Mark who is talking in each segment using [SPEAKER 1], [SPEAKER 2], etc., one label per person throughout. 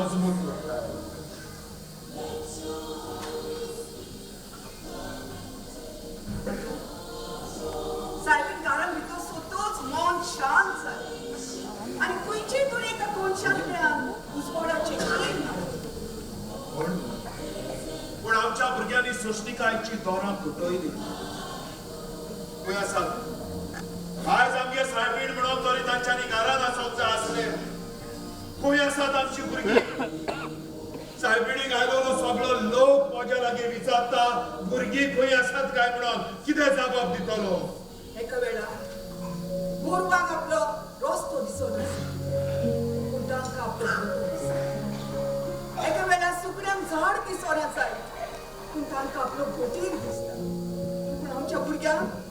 [SPEAKER 1] मजबूत करता.
[SPEAKER 2] सायबीण घरान भितर स्वतःच मन शांत जालें आनी खंयचेय तरी एका कोनशांतल्यान उजवाडाचें किरण
[SPEAKER 1] पूण पूण आमच्या भुरग्यांनी सोंसणीकायेची दोरां तुटयली. खंय आसात आयज आमगे सायबीण म्हणून तरी तांच्यांनी घरांत आसोंक जाय आसलें. खंय आसात आमची भुरगीं? सायबिणीक आयलोलो सगळो लोक म्हज्या लागीं विचारता भुरगीं खंय आसात काय म्हणून. कितें जाबाब दितलो?
[SPEAKER 2] एका वेळार गोरवांक आपलो रस्तो दिसना पूण तांकां आपलो गोठो दिसता. एका वेळार सुकण्यांक झाड दिसना जाय पूण तांकां आपलो गोठीर दिसता. पूण आमच्या भुरग्यांक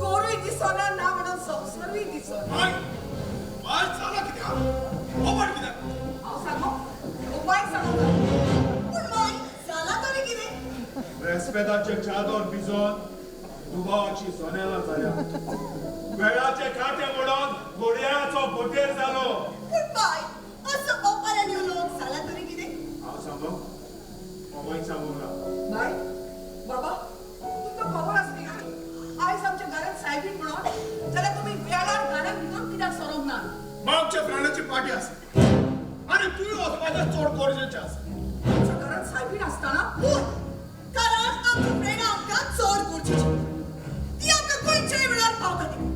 [SPEAKER 2] गोरूय दिसना ना म्हणून संवसारूय दिसना.
[SPEAKER 3] माय जाला कित्याक? ओबड कित्याक?
[SPEAKER 2] हांव सांगो उपाय सांगू.
[SPEAKER 4] पूण माय जाला तरी कितें?
[SPEAKER 1] रेस्पेदाचे चादर भिजोन दुबावाची सोनेलां जाल्या. वेळाचे कांटे मोडून घोडयाळाचो बोटेर जालो.
[SPEAKER 4] पूण बाय असो ओपाऱ्यांनी उलोवंक जाला तरी कितें?
[SPEAKER 1] हांव सांगू मामायक सांगूंक ना.
[SPEAKER 2] बाय बाबा तुमकां खबर आसली आयज आमच्या घरांत सायबीण म्हणून जाल्यार तुमी वेळार घरांत भितर कित्याक सरोंक ना?
[SPEAKER 3] आमच्या फ्रेंडाची पार्टी आसा आनी तुवें वचपाचें चड गरजेचें आसा.
[SPEAKER 2] आमच्या घरांत सायबीण आसतना
[SPEAKER 4] पूण कारण आमची फ्रेंडां आमकां चड गरजेची. ती आमकां खंयच्याय वेळार पावता देखून,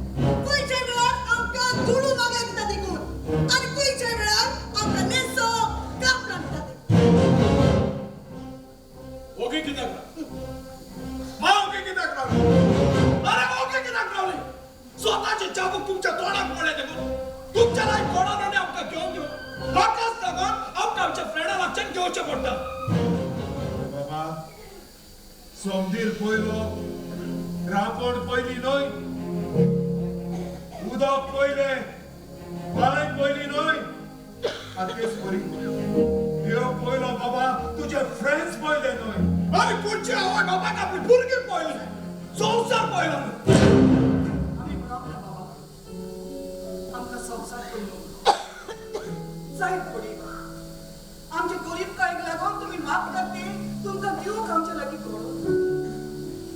[SPEAKER 4] खंयच्याय वेळार आमकां दुडू मागल्या दिता देखून, आनी खंयच्याय वेळार आमकां न्हेसो कापडां दिता देखून.
[SPEAKER 3] ओगी कित्याक रावली? मा ओगी कित्याक रावली? अरे ओगी कित्याक रावली? स्वताचे चाबूक तुमच्या तोंडाक पडले देखून तुमच्या लायक कोणाक आनी आमकां घेवन दिवन हाकाच लागून आमकां आमच्या फ्रेंडा लागच्यान घेवचें पडटा.
[SPEAKER 1] बाबा सोमदीर पयलो रांपण पयली न्हय, उदक पयलें, बांय पयली न्हय, आनी तेच परी देव पयलो बाबा, तुजे फ्रेंड्स पयले न्हय.
[SPEAKER 3] आनी पुढचे आवय बापायक आपली भुरगीं पयली, संवसार पयलो.
[SPEAKER 2] आमी म्हणप ना बाबा आमकां संवसार पयलो जायत पडीत. आमचे गरीबकायेक लागून तुमी मागतात तें तुमकां दिवंक आमच्या लागीं घडोवंक.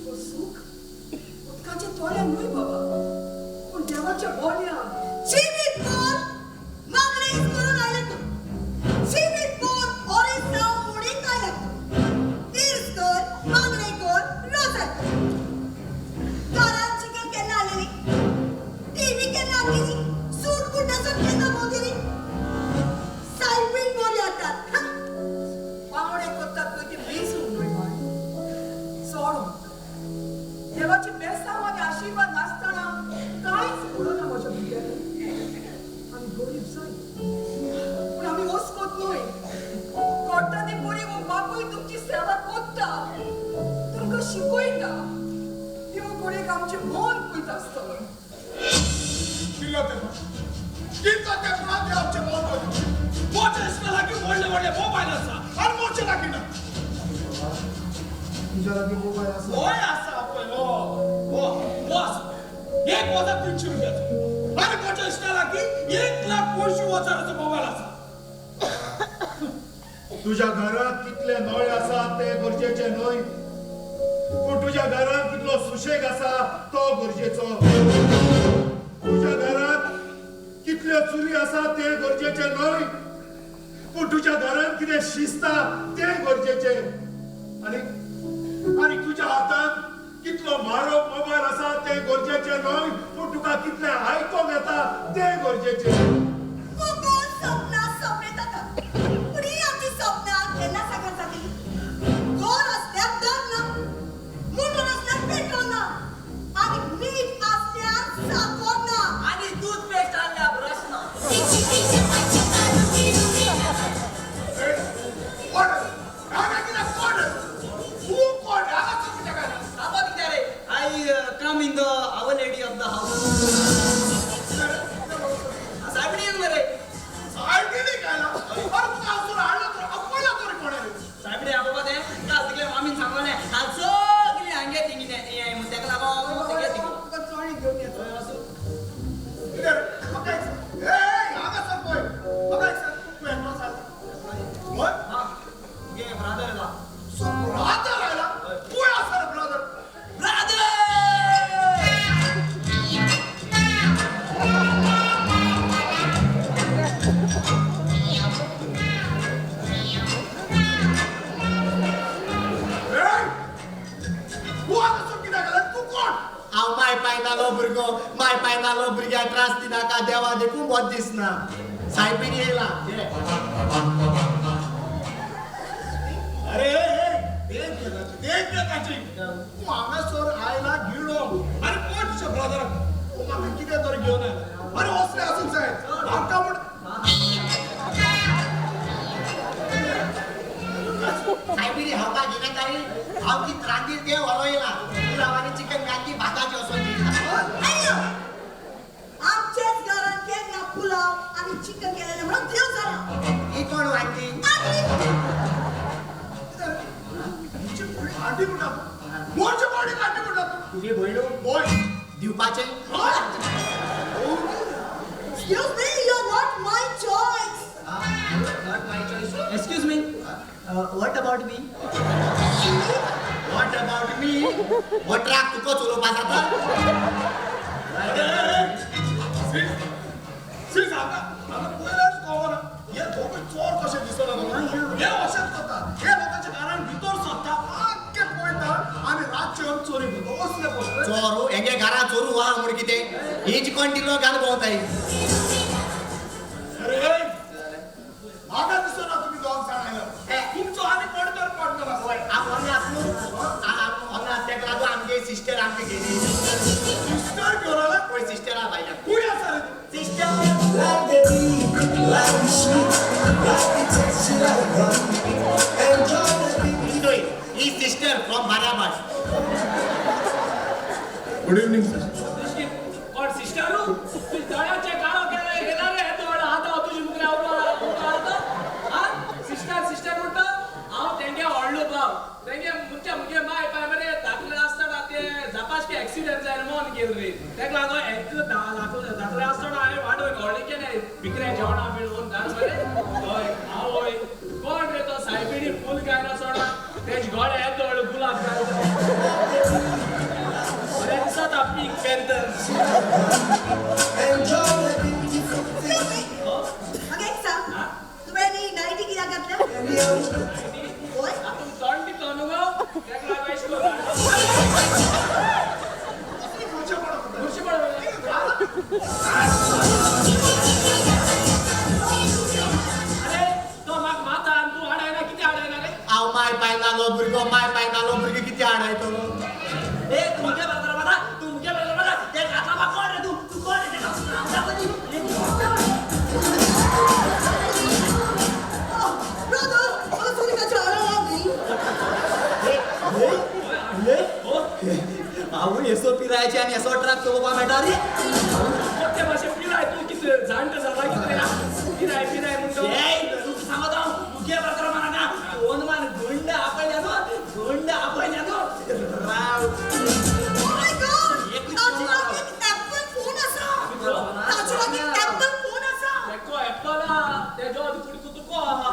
[SPEAKER 2] पूण सूख उदकाच्या तोऱ्यान न्हय बाबा, पूण देवाच्या बोल्यान.
[SPEAKER 4] जिवीत भर मागणेच करून आयले तूं, जिवीत भर ओरेसांव मोडीत आयले तूं, तीर्स कर, मागणें कर, रोजार कर. घरांत चिकन केन्ना हाडलेली? टिवी केन्ना हाडलेली? सूट बुटासून केन्ना भोंवतली? सायबीण बरी हाडटात.
[SPEAKER 2] पावणे करतात पळय ते बेसून न्हय बाय, चोडून. देवाचे बेसांव आनी आशिर्वाद नासतना कांयच घडना म्हज्या भुरग्याक. आमी गरीब जाय पूण आमी वस्कोत न्हय. कोट्टा ती बरी हो बापूय तुमची सेवा कोत्ता, तुमकां शिकयता. देव घडयेक आमचें मन पळयता आसतलो.
[SPEAKER 3] किल्लो ते किल्लो ते म्हणून ते आमचे मन पळयता. मोचे इश्टा लागीं व्हडले व्हडले मोबायल आसा आनी मोचे लागीं ना.
[SPEAKER 1] तुज्या लागीं मोबायल आसा?
[SPEAKER 3] होय आसा पळय, हो हो हो आसा. 1300 रुपयाचो आनी मोचे इश्टा लागीं 1,25,000 मोबायल आसा.
[SPEAKER 1] तुज्या घरांत कितले नळे आसात ते गरजेचे न्हय, पूण तुज्या घरांत कितलो सुशेग आसा तो गरजेचो. तुज्या घरांत कितल्यो चुली आसात ते गरजेचे न्हय, पूण तुज्या घरांत कितें शिजता तें गरजेचें. आनी आनी तुज्या हातांत कितलो म्हारग मोबायल आसा तें गरजेचें न्हय, पूण तुका कितलें आयकोंक येता तें गरजेचें.
[SPEAKER 4] फकत सपनां सपनेतात, पूण हीं आमचीं सपनां केन्ना साकार जातलीं? घर आसल्यार दर ना, मोटर आसल्यार पेट्रोल ना, आनी मीठ आसल्यार साकर ना,
[SPEAKER 5] आनी टूथपेस्ट आणल्यार ब्रश ना.
[SPEAKER 3] कोण हांगा कित्याक? कोण तूं? कोण हांगा तूं कित्याक आयला?
[SPEAKER 5] बाबा कित्याक रे? I come in the our lady of the house. सायबिणी
[SPEAKER 6] पाय नालो भुरगो, माय पाय नालो भुरग्या त्रास दिनाका देवा देखून बोत दिसना. सायबीन येयला.
[SPEAKER 3] अरे देख देख ताची तूं हांगासर आयला गिळो. आनी कोण तुज्या ब्रदराक तूं म्हाका कितें तर घेवन आयला. अरे असलें आसूंक जाय म्हाका म्हण.
[SPEAKER 6] सायबिणी हांव काय घेना तारी हांव कित रांदीर तें व्हरो येयला. पुलाव आनी चिकन गांधी भाताची वचोन जेयला.
[SPEAKER 4] आमच्याच घरान केन्ना पुलाव आनी चिकन केलेलें म्हणून देव जाणा.
[SPEAKER 6] ही कोण वांटी?
[SPEAKER 3] कांटी म्हणटा मोरचे पावटी कांटी म्हणटा
[SPEAKER 6] तुजी भयणू
[SPEAKER 3] बोय
[SPEAKER 6] दिवपाचें.
[SPEAKER 4] Excuse me, you're not my choice.
[SPEAKER 6] Not my choice.
[SPEAKER 5] Excuse me, what about me?
[SPEAKER 6] What about me? हो ट्रक तुका चलोवपा जाता?
[SPEAKER 3] सी हांगा हांगा पयल्याच कळना हे दोगूय चोर कशें दिसना हे अशेंच करता. हे लोकांच्या घरान भितर सरता आख्खे पळयता आनी रातचे येवन चोरी करता. असले पळय
[SPEAKER 6] चोरू हेगे घरा चोरू आहा म्हूण कितें हीच कोण दिलो घाल भोंवताय.
[SPEAKER 3] अरे म्हाका दिसना तुमी दोग जाण आयला. तुमचो आनी कोण तर पार्टनर आसा.
[SPEAKER 6] हांव हांगा आसलो हांगा आसल्याक लागून आमगे सिस्टर आमगे गेली.
[SPEAKER 3] सिस्टर घेवन आयला?
[SPEAKER 6] पळय सिस्टर आहा भायल्यान.
[SPEAKER 3] खंय आसा रे?
[SPEAKER 6] Sister.
[SPEAKER 7] Like the beat, like the sweet, like the texture like honey. Enjoy the beat.
[SPEAKER 6] He sister from Barabar.
[SPEAKER 1] Good evening sir.
[SPEAKER 8] कोण सिस्टरू? तुझ दोळ्याचे काळो केला गेला रे दोळ आतां तुजे मुखार उबो आतां. हा सिस्टर सिस्टर म्हणटा हांव तेंगे व्हडलो भाव. तेंगे मुख्य मुगे माय पाय मरे धाकले आसतना ते झापासके एक्सिडंट जायन मोन गेल रे. तेका लागून एक धाकले आसतना हांवें वाडोवन व्हडले केले बिकऱ्या जेवणां मेळोवन घाल मरे. हय आवय कोण रे तो सायबिणी फूल गायना सोडा तेज गळे येदोळ गुलाब घालता. बरें दिसता pink panther.
[SPEAKER 7] Enjoy the beautiful things.
[SPEAKER 4] म्हाका एक सांग, तुवें न्ही नायटी कित्याक घातल्या? हय
[SPEAKER 8] आतां तोंड दितलो न्हू गो तेका लागून अशें करून. अरे तो म्हाका माता आनी तूं हाडायना कितें हाडायना रे?
[SPEAKER 6] हांव माय पाय नालो भुरगो माय पाय नालो भुरगो कितें हाडायतलो?
[SPEAKER 5] ए तूं मुगे ब्रदर बाबा, तूं मुगे ब्रदर बाबा, ते घातला बा कोण रे तूं? तूं कोण रे?
[SPEAKER 4] ब्रदर, म्हाका सॉरी ताच्या आडावं न्ही.
[SPEAKER 5] हांव येसो पिरायचे आनी येसो ट्रक चलोवपा मेळटा रे.
[SPEAKER 8] मोठे भाशे पिराय तूं कितें जाणटो जाला कितें पिराय पिराय म्हणटा.
[SPEAKER 5] तुका सांगता हांव मुगे ब्रदर मारना फोन मान गुंड आपयल्या न्हू, गुंड आपयल्या न्हू. राव.
[SPEAKER 4] Oh my God! ताचे लागीं एक Apple phone आसा. ताचे लागीं Apple phone आसा.
[SPEAKER 8] तेको एप्पल आहा तेजो कुडको तुको आहा.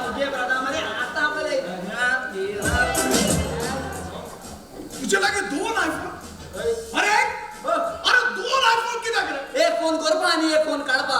[SPEAKER 5] मुगे ब्रदर मरे आतां आपयले.
[SPEAKER 3] तुजे लागीं दोन आयफोन? अरे अरे दोन आयफोन कित्याक रे?
[SPEAKER 5] एक फोन करपा आनी एक फोन काडपा.